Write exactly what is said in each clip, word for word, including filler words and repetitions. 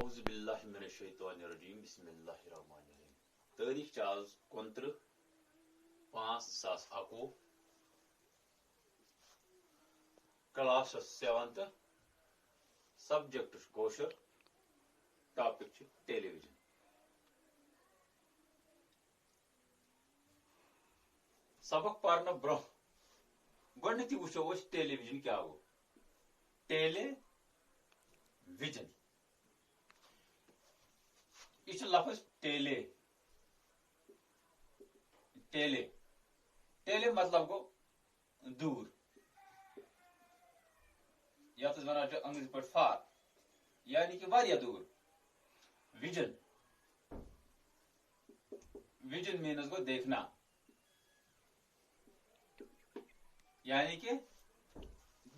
اعوذ باللہ من الشیطان الرجیم، بسم اللہ الرحمن الرحیم۔ تٲریٖخ چھِ آز کُنترٕہ پانٛژھ زٕ ساس اَکوُہ، کلاس چھُ سیونتھ، سبجیکٹ چھُ کٲشُر، ٹاپک چھُ ٹیلی ویژن۔ سبق پرنہٕ برونٛہہ گۄڈٕنیتھٕے وٕچھو أسۍ ٹیلی ویژن کیٛاہ گوٚو۔ ٹیلی ویژن، یہِ چھُ لفظ ٹیلی۔ ٹیلی، ٹیلی مطلب گوٚو دوٗر، یتھ أسۍ ونان چھِ انگریزی پٲٹھۍ فار، یعنی کہِ واریاہ دوٗر۔ ویژن، ویژن مینس گوٚو دیکھنا، یعنی کہ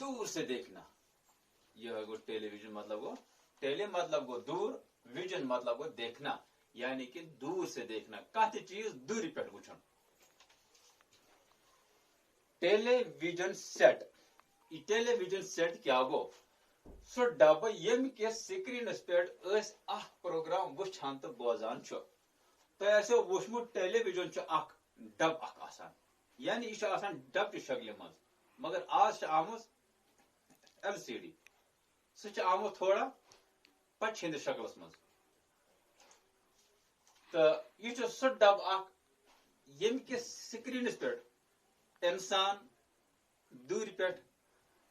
دور سے دیکھنا۔ یہ گوٚو ٹیلی ویژن مطلب گوٚو، ٹیلی مطلب گوٚو دور، ویژن مطلب گوٚو دیکھنا، یعنی کہ دور سے دیکھنا، کانٛہہ تہِ چیٖز دوٗرِ پٮ۪ٹھ وٕچھُن۔ ٹیلی ویژن سیٹ، یہِ ٹیلی ویژن سیٹ کیٛاہ گوٚو؟ سُہ ڈبہٕ ییٚمہِ کِس سکرینس پٮ۪ٹھ أسۍ اکھ پروگرام وٕچھان تہٕ بوزان چھِ۔ تۄہہِ آسیو وٕچھمُت، ٹیلی ویژن چھُ اکھ ڈبہٕ اکھ آسان، یعنی یہِ چھُ آسان ڈبہٕ چہِ شکلہِ منٛز، مگر آز چھِ آمٕژ ایل سی ڈی، سُہ چھُ آمُت تھوڑا پچہِ ہٕنٛدِس شکلس منٛز۔ تہٕ یہِ چھُ سُہ ڈبہٕ اکھ، ییٚمہِ کِس سکرینس پٮ۪ٹھ انسان دوٗرِ پٮ۪ٹھ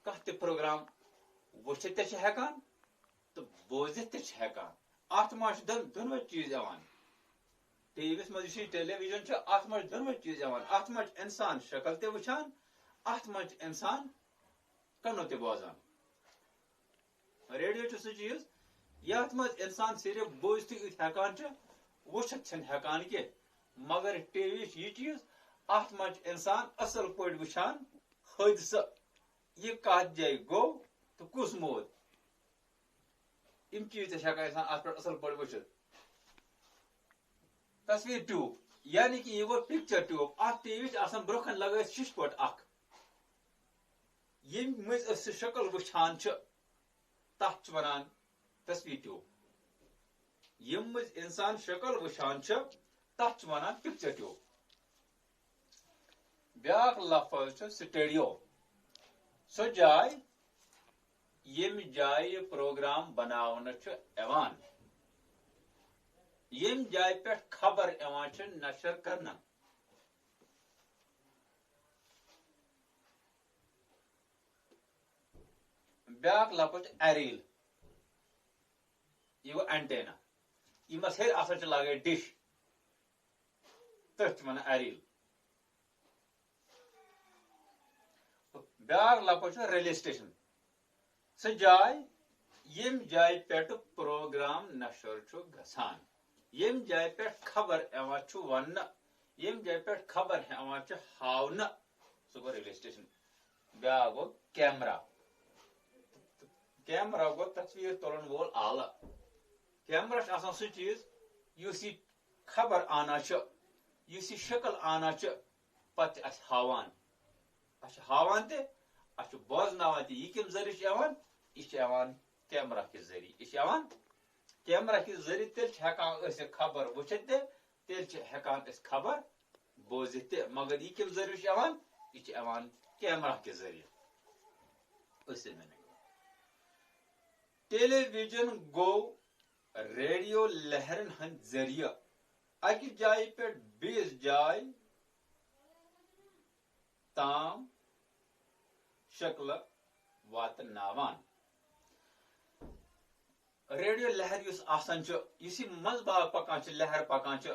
کانٛہہ تہِ پروگرام وٕچھِتھ تہِ چھِ ہٮ۪کان تہٕ بوٗزِتھ تہِ چھِ ہٮ۪کان۔ اتھ منٛز چھِ دۄن، دۄنوَے چیٖز یِوان۔ ٹی وی یَس منٛز یُس یہِ ٹیلی ویژن چھُ، اتھ منٛز چھِ دۄنوَے چیٖز یِوان۔ اتھ منٛز چھُ انسان شکل تہِ وٕچھان، اتھ منٛز چھُ انسان کنو تہِ بوزان۔ ریڈیو چھُ سُہ چیٖز، یتھ منٛز انسان صرف بوٗزتھٕے یوت ہٮ۪کان چھُ، وٕچھِتھ چھُنہٕ ہٮ۪کان کینٛہہ۔ مگر ٹی وی چھُ یہِ چیٖز، اتھ منٛز چھُ انسان اصل پٲٹھۍ وٕچھان حٲدثہٕ، یہِ کتھ جایہِ گوٚو تہٕ کُس موٗد۔ یِم چیٖز تہِ چھِ ہٮ۪کان انسان اتھ پٮ۪ٹھ اصل پٲٹھۍ وٕچھِتھ۔ تصویر ٹیوب، یعنی کہِ یہِ گوٚو پکچر ٹیوب۔ اتھ ٹی وی چھِ آسان برٛونٛہہ کنہِ لگٲوِتھ شیشہٕ پٲٹھۍ اکھ، ییٚمہِ مٔنٛزۍ أسۍ سُہ شکل وٕچھان چھِ، تتھ چھِ ونان تصویر ٹیوب۔ ییٚمہِ مٔنٛزۍ انسان شکل وٕچھان چھِ، تتھ چھِ ونان پکچر ٹیوب۔ بیٛاکھ لفظ چھُ سٹیڈیو، سۄ جاے ییٚمہِ جایہِ پروگرام بناونہٕ چھُ یِوان، ییٚمہِ جایہِ پٮ۪ٹھ خبر یِوان چھِ نشر کرنہٕ۔ بیٛاکھ لفظ چھُ ایریل، یہِ گوٚو اینٹینا، یِمس ہیٚرِ آسان چھِ لاگان ڈِش، تٔتھۍ چھِ ونان ایریل۔ بیٛاکھ لفظ چھُ ریلوے سٹیشن، سۄ جاے ییٚمہِ جایہِ پٮ۪ٹھ پروگرام نشر چھُ گژھان، ییٚمہِ جایہِ پٮ۪ٹھ خبر یِوان چھُ وننہٕ، ییٚمہِ جایہِ پٮ۪ٹھ خبر یِوان چھِ ہاونہٕ، سُہ گوٚو ریلوے سٹیشن۔ بیٛاکھ گوٚو کیمرا، کیمرا گوٚو تصویر تُلن وول آلہٕ۔ کیمرا چھُ آسان سُہ چیٖز یُس یہِ خبر انان چھُ، یُس یہِ شکل انان چھُ، پتہٕ چھُ اسہِ ہاوان۔ اسہِ چھُ ہاوان تہِ، اسہِ چھُ بوزناوان تہِ۔ یہِ کَمہِ ذٔریعہٕ چھُ یِوان؟ یہِ چھُ یِوان کیمرا کہِ ذٔریعہٕ۔ یہِ چھُ یِوان کیمرا کہِ ذٔریعہٕ، تیٚلہِ چھِ ہٮ۪کان أسۍ یہِ خبر وٕچھِتھ تہِ، تیٚلہِ چھِ ہٮ۪کان أسۍ خبر بوٗزِتھ تہِ۔ مگر یہِ کَمہِ ذٔریعہٕ چھُ یِوان؟ یہِ چھُ یِوان کیمرا کہِ ذٔریعہٕ۔ أسۍ ٹیلی ویژن گوٚو ریڈیو لہرن ہٕنٛدۍ ذٔریعہٕ اکہِ جایہِ پٮ۪ٹھ بیٚیِس جایہِ تام شکلہٕ واتناوان۔ ریڈیو لہر یُس آسان چھُ، یُس یہِ منٛزباگ پکان چھُ، لہر پکان چھُ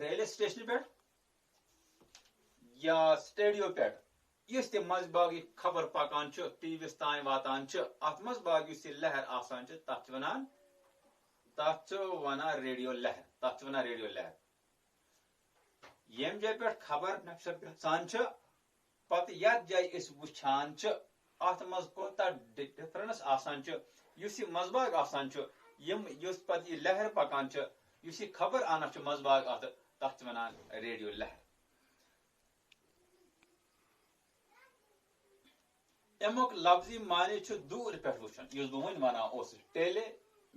ریلوے سٹیشنہٕ پٮ۪ٹھ یا سٹیڈیو پٮ۪ٹھ، یُس تہِ منٛزباگ یہِ خبر پکان چھُ، ٹی وی یَس تام واتان چھُ، اتھ منٛزباگ یُس یہِ لہر آسان چھُ، تتھ چھِ ونان، تتھ چھِ ونان ریڈیو لہر، تتھ چھِ ونان ریڈیو لہر۔ ییٚمہِ جایہِ پٮ۪ٹھ خبر نشر گژھان چھِ، پتہٕ یتھ جایہِ أسۍ وٕچھان چھِ، اتھ منٛز کوٗتاہ ڈِ-، ڈفرنس آسان چھُ، یُس یہِ منٛزباگ آسان چھُ، یِم، یُس پتہٕ یہِ لہر پکان چھِ، یُس یہِ خبر انان چھُ منٛزباگ، اتھ، تتھ چھِ ونان ریڈیو لہر۔ اَمیُک لفظی معنی چھُ دوٗرِ پٮ۪ٹھ وٕچھُن، یُس بہٕ وۄنۍ وَنان اوسُس، ٹیلی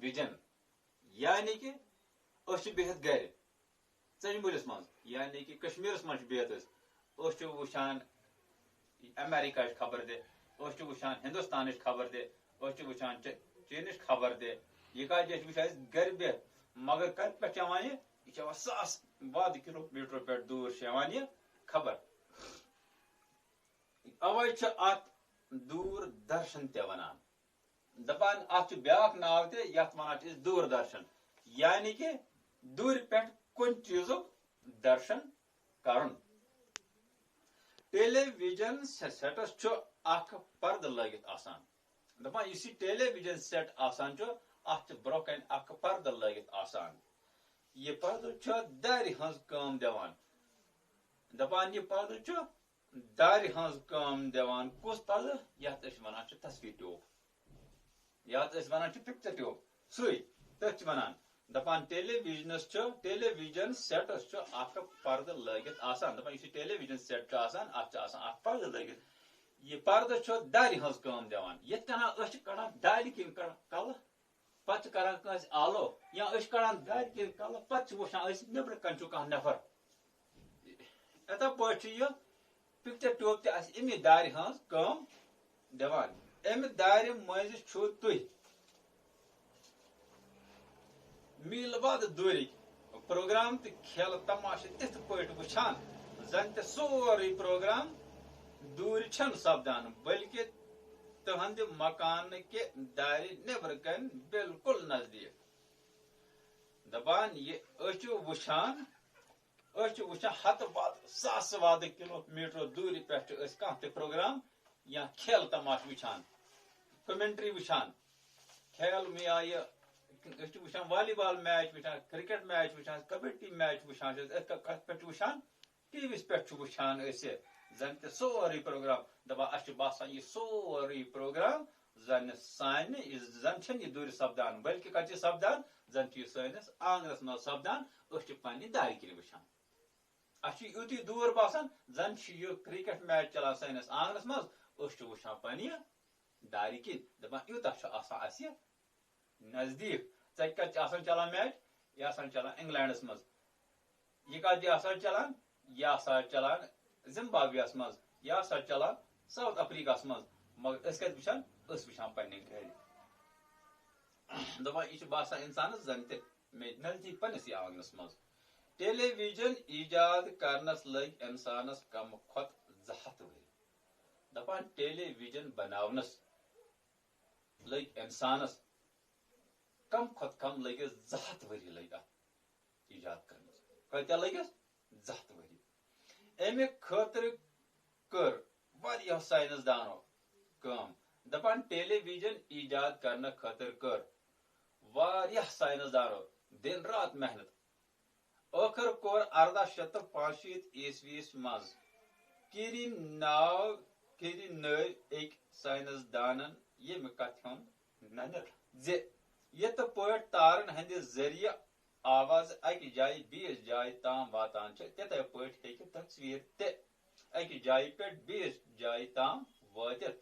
ویژن، یعنی کہِ أسۍ چھِ بِہِتھ گرِ ژٔنٛدۍ مُلِس منٛز، یعنی کہِ کشمیٖرس منٛز چھِ بِہِتھ أسۍ۔ أسۍ چھِ وٕچھان امریکہٕچ خبر تہِ، أسۍ چھِ وٕچھان ہندوستانٕچ خبر تہِ، أسۍ چھِ وٕچھان چ-، چیٖنٕچ خبر تہِ۔ یہِ کَتہِ چھِ وٕچھان أسۍ گرِ بِہِتھ؟ مگر کَتہِ پٮ۪ٹھ چھِ یِوان یہِ؟ یہِ چھِ یِوان ساس وادٕ کِلوٗ میٖٹرو پٮ۪ٹھ دوٗر چھِ یِوان یہِ خبر۔ اَوَے چھِ اَتھ دوٗر درشن تہِ وَنان۔ دَپان اَتھ چھُ بیٛاکھ ناو تہِ، یَتھ وَنان چھِ أسۍ دوٗر درشن، یعنی کہِ دوٗرِ پٮ۪ٹھ کُنہِ چیٖزُک درشن کرُن۔ ٹیلی ویژن سیٹس چھُ اکھ پردٕ لٲگِتھ آسان۔ دَپان یُس یہِ ٹیلی ویژن سیٹ آسان چھُ، اَتھ چھُ برٛونٛہہ کنہِ اکھ پردٕ لٲگِتھ آسان۔ یہِ پردٕ چھُ دارِ ہٕنٛز کٲم دِوان۔ دَپان یہِ پردٕ چھُ دارِ ہٕنٛز کٲم دِوان۔ کُس پردٕ؟ یَتھ أسۍ وَنان چھِ تصویر ٹیوب، یَتھ أسۍ وَنان چھِ پکچر ٹیوب، سُے تٔتھۍ چھِ وَنان۔ دَپان ٹیلی ویژنس چھُ، ٹیلی ویژن سیٹس چھُ اکھ پردٕ لٲگِتھ آسان۔ دَپان یُس یہِ ٹیلی ویژن سیٹ چھُ آسان، اَتھ چھُ آسان اکھ پردٕ لٲگِتھ۔ یہِ پردٕ چھُ دارِ ہٕنٛز کٲم دِوان۔ یِتھ کٔنۍ أسۍ چھِ کڑان دارِ کِنۍ کڑان کلہٕ، پتہٕ چھِ کران کٲنٛسہِ آلو، یا أسۍ چھِ کڑان دارِ کِنۍ کلہٕ، پتہٕ چھِ وٕچھان أسۍ نیٚبرٕ کنہِ چھُ کانٛہہ نفر۔ یِتھے پٲٹھۍ چھُ یہِ پکچر ٹیوب تہِ اَسہِ اَمی دارِ ہٕنٛز کٲم دِوان۔ اَمہِ دارِ مٔنٛزۍ چھُو تُہۍ میٖلہٕ وادٕ دوٗرِکۍ پروگرام تہٕ کھیلہٕ تماشہٕ تِتھ پٲٹھۍ وٕچھان، زن تہِ سورُے پروگرام دوٗرِ چھَنہٕ سپدان، بلکہِ تُہنٛدِ مکانہٕ کہِ دارِ نیبرٕ کنہِ بالکل نزدیٖک۔ دپان، یہِ أسۍ چھِ وٕچھان، أسۍ چھِ وٕچھان ہتہٕ وادٕ، ساسہٕ وادٕ کِلوٗ میٖٹرو دوٗرِ پٮ۪ٹھ چھِ أسۍ کانٛہہ تہِ پروگرام یا کھیل تماشہٕ وٕچھان، کمنٹری وٕچھان، کھیل یا یہِ، أسۍ چھِ وٕچھان والی بال میچ وٕچھان، کرکٹ میچ وٕچھان، کبڈی میچ وٕچھان چھِ أسۍ۔ أسۍ کتھ پٮ۪ٹھ چھِ وٕچھان؟ ٹی وی یَس پٮ۪ٹھ چھُ وٕچھان أسۍ زن تہِ سورُے پروگرام، دپان اَسہِ چھُ باسان یہِ سورُے پروگرام زن سانہِ، یہِ زن چھَنہٕ یہِ دوٗرِ سپدان، بلکہِ کتہِ چھِ سپدان؟ زن چھُ یہِ سٲنِس آنگنس منٛز سپدان، أسۍ چھِ پننہِ دارِ کِنۍ وٕچھان۔ اَسہِ چھُ یُتُے دوٗر باسان، زن چھُ یہِ کرکٹ میچ چلان سٲنِس آنگنس منٛز، أسۍ چھِ وٕچھان پننہِ دارِ کِنۍ، دپان یوٗتاہ چھُ آسان اَسہِ نزدیٖک۔ ژےٚ کتہِ چھِ آسان چلان میچ؟ یہِ آسان چلان انگلینڈس منٛز۔ یہِ کتہِ چھِ آسان چلان؟ یہِ آسان چلان زمبابویس منٛز، یہِ آسان چلان ساؤتھ افریقہس منٛز۔ مگر أسۍ کتہِ وٕچھان؟ أسۍ وٕچھان پننہِ گرِ۔ دپان یہِ چھُ باسان انسانس زن تہِ مےٚ نزدیٖک پننِسٕے آنگنس منٛز۔ ٹیلی ویژن ایجاد کرنس لٔگۍ انسانس کم کھۄتہٕ زٕ ہتھ ؤری۔ دپان ٹیلی ویژن بناونس لٔگۍ انسانس کم کھۄتہٕ کم لٔگِس زٕ ہتھ ؤری لٔگۍ اتھ ایجاد کرنس۔ کۭتیاہ لٔگِس؟ زٕ ہتھ ؤری۔ امہِ خٲطرٕ کٔر واریاہ ساینس دانو کٲم۔ دپان ٹیلی ویژن ایجاد کرنہٕ خٲطرٕ کٔر واریاہ ساینس دانو دن رات محنت۔ ٲخٕر کوٚر ارداہ شیٚتھ تہٕ پانٛژشیٖتھ عیسویس منٛز کیری ناو، کیری نٲوۍ أکۍ ساینس دانن ییٚمہِ کتھِ ہُنٛد ننٮ۪ر زِ یِتھ پٲٹھۍ تارن ہٕنٛدِ ذٔریعہٕ آواز اکہِ جایہِ بیٚیِس جایہِ تام واتان چھِ، تِتھے پٲٹھۍ ہیٚکہِ تصویر تہِ اکہِ جایہِ پٮ۪ٹھ بیٚیِس جایہِ تام وٲتِتھ۔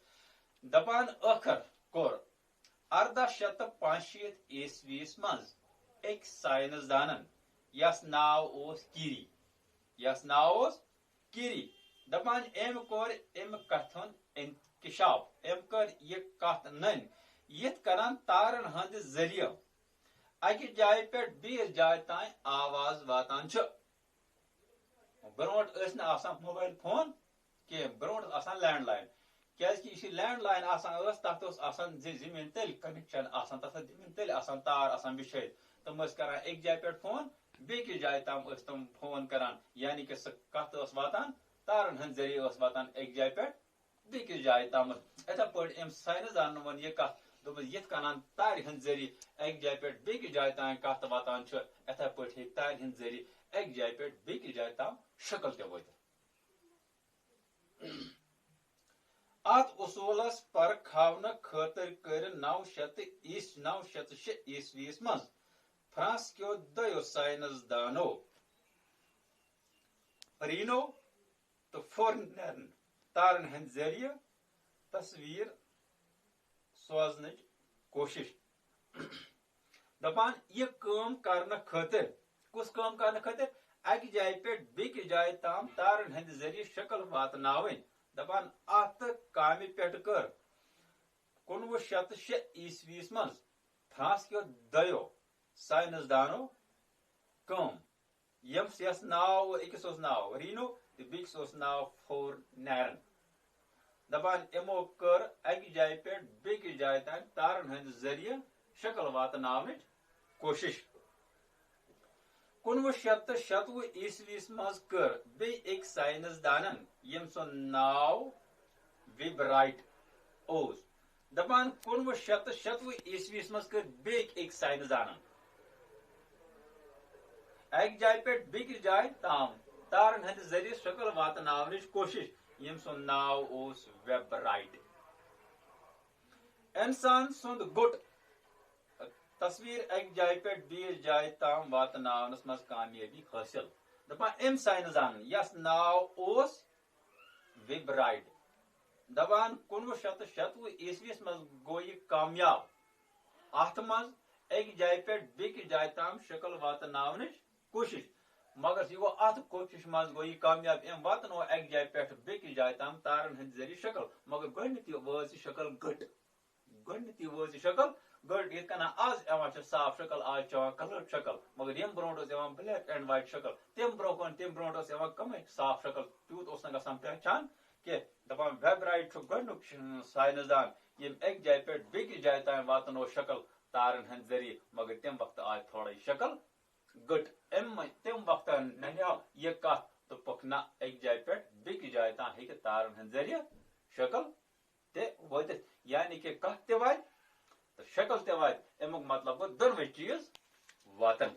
دپان ٲخٕر کوٚر ارداہ شیٚتھ تہٕ پانٛژشیٖتھ عیسویس منٛز أکۍ ساینس دانن، یس ناو اوس کیری، یس ناو اوس کیری، دپان أمۍ کوٚر امہِ کتھِ ہُنٛد انکشاف، أمۍ کٔر یہِ کتھ نٔنۍ، یِتھ کٔنۍ تارن ہٕنٛدِ ذٔریعہٕ اکہِ جایہِ پٮ۪ٹھ بیٚیِس جایہِ تام آواز واتان چھِ۔ برونٛٹھ ٲسۍ نہٕ آسان موبایل فون کینٛہہ، برونٛٹھ ٲس آسان لینڈ لاین۔ کیازِ کہِ یُس یہِ لینڈ لاین آسان ٲس، تَتھ اوس آسان زِ زٔمیٖن تٔلۍ کنیکشن آسان، تَتھ ٲس زٔمیٖن تٔلۍ آسان تار آسان بِچھٲیِتھ۔ تِم ٲسۍ کران أکۍ جایہِ پٮ۪ٹھ فون، بیٚکِس جایہِ تام ٲسۍ تِم فون کران، یعنی کہِ سۄ کَتھ ٲس واتان، تارن ہٕنٛدۍ ذٔریعہٕ ٲس واتان أکۍ جایہِ پٮ۪ٹھ بیٚکِس جایہِ تامَتھ۔ یِتھے پٲٹھۍ أمۍ ساینس دانن ووٚن یہِ کَتھ، دوٚپُن، یِتھ کٔنۍ تارِ ہٕنٛدۍ ذٔریعہٕ اَکہِ جایہِ پٮ۪ٹھ بیٚکِس جایہِ تام کَتھ واتان چھِ، یِتھے پٲٹھۍ ہیٚکہِ تارِ ہٕنٛدۍ ذٔریعہٕ اَکہِ جایہِ پٮ۪ٹھ بیٚکِس جایہِ تام شکل تہِ وٲتِتھ۔ اَتھ اصوٗلس پرکھاونہٕ خٲطرٕ کٔرۍ نو شیٚتھ تہٕ عیس-، نو شیٚتھ تہٕ شےٚ عیسویس منٛز فرانس کیو دۄیو ساینس دانو رینو تہٕ فورنرن تارن ہٕنٛدۍ ذٔریعہٕ تصویر سوزنٕچ کوٗشش۔ دپان، یہِ کٲم کرنہٕ خٲطرٕ، کُس کٲم کرنہٕ خٲطرٕ؟ اکہِ جایہِ پٮ۪ٹھ بیٚکِس جایہِ تام تارن ہٕنٛدِ ذٔریعہٕ شکل واتناوٕنۍ۔ دپان، اتھ کامہِ پٮ۪ٹھ کٔر کُنوُہ شیٚتھ تہٕ شےٚ عیسویس منٛز فرانس کیو دۄیو ساینس دانو کٲم، ییٚمِس یس ناو، أکِس اوس ناو رینو تہٕ بیٚکِس اوس ناو فور نیرن۔ دپان، یِمو کٔر اکہِ جایہِ پٮ۪ٹھ بیٚکِس جایہِ تام تارن ہٕنٛدِ ذٔریعہٕ شکل واتناونٕچ کوٗشش۔ کُنوُہ شیٚتھ تہٕ شَتوُہ عیسویس منٛز کٔر بیٚیہِ أکۍ ساینس دانن، ییٚمۍ سُنٛد ناو ویبرایٹ اوس۔ دپان، کُنوُہ شیٚتھ تہٕ شَتوُہ عیسویس منٛز کٔر بیٚیہِ أکۍ ساینس دانن اکہِ جایہِ پٮ۪ٹھ بیٚکِس جایہِ تام تارن ہٕنٛدِ ذٔریعہٕ شکل واتناونٕچ کوٗشش، ییٚمۍ سُنٛد ناو اوس ویبرایٹ۔ انسان سُنٛد گوٚٹ تصویر اکہِ جایہِ پٮ۪ٹھ بیٚیِس جایہِ تام واتناونس منٛز کامیٲبی حٲصِل۔ دپان، أمۍ ساینس دانن، یس ناو اوس ویبرایٹ، دپان، کُنوُہ شیٚتھ تہٕ شَتوُہ عیسویس منٛز گوٚو یہِ کامیاب۔ اتھ منٛز اکہِ جایہِ پٮ۪ٹھ بیٚکِس جایہِ تام شکل واتناونٕچ کوٗشش۔ مگر یہِ گوٚو اتھ کوٗشش منٛز گوٚو یہِ کامیاب، أمۍ واتنوو اکہِ جایہِ پٮ۪ٹھ بیٚکِس جایہِ تام تارن ہٕنٛدِ ذٔریعہٕ شکل، مگر گۄڈٕنیتھ یہِ وٲژ یہِ شکل گٔٹ۔ گۄڈٕنیتھ یہِ وٲژ یہِ شکل گٔٹ، یِتھ کٔنۍ آز یِوان چھِ صاف شکل، آز چھِ یِوان کلٲرڈ شکل، مگر ییٚمہِ برونٛٹھ اوس یِوان بلیک اینڈ وایٹ شکل، تَمہِ برونٛہہ کُن، تَمہِ برونٛٹھ اوس یِوان کمٕے صاف شکل، تیوٗت اوس نہٕ گژھان پہچان کینٛہہ۔ دپان، ویبرایٹ چھُ گۄڈٕنیُک ساینس دان، ییٚمۍ اکہِ جایہِ پٮ۪ٹھ بیٚکِس جایہِ تام واتنوو شکل تارن ہٕنٛدِ ذٔریعہٕ، مگر تَمہِ وقتہٕ آے تھوڑا یہِ شکل گٔٹ۔ أمۍ، تَمہِ وقتہٕ ننیو یہِ کتھ، دوٚپُکھ، نہ، اکہِ جایہِ پٮ۪ٹھ بیٚکِس جایہِ تام ہیٚکہِ تارن ہٕنٛدِ ذٔریعہٕ شکل تہِ وٲتِتھ، یعنی کہِ کتھ تہِ واتہِ تہٕ شکل تہِ واتہِ۔ اَمیُک مطلب گوٚو، دۄنوَے چیٖز واتن۔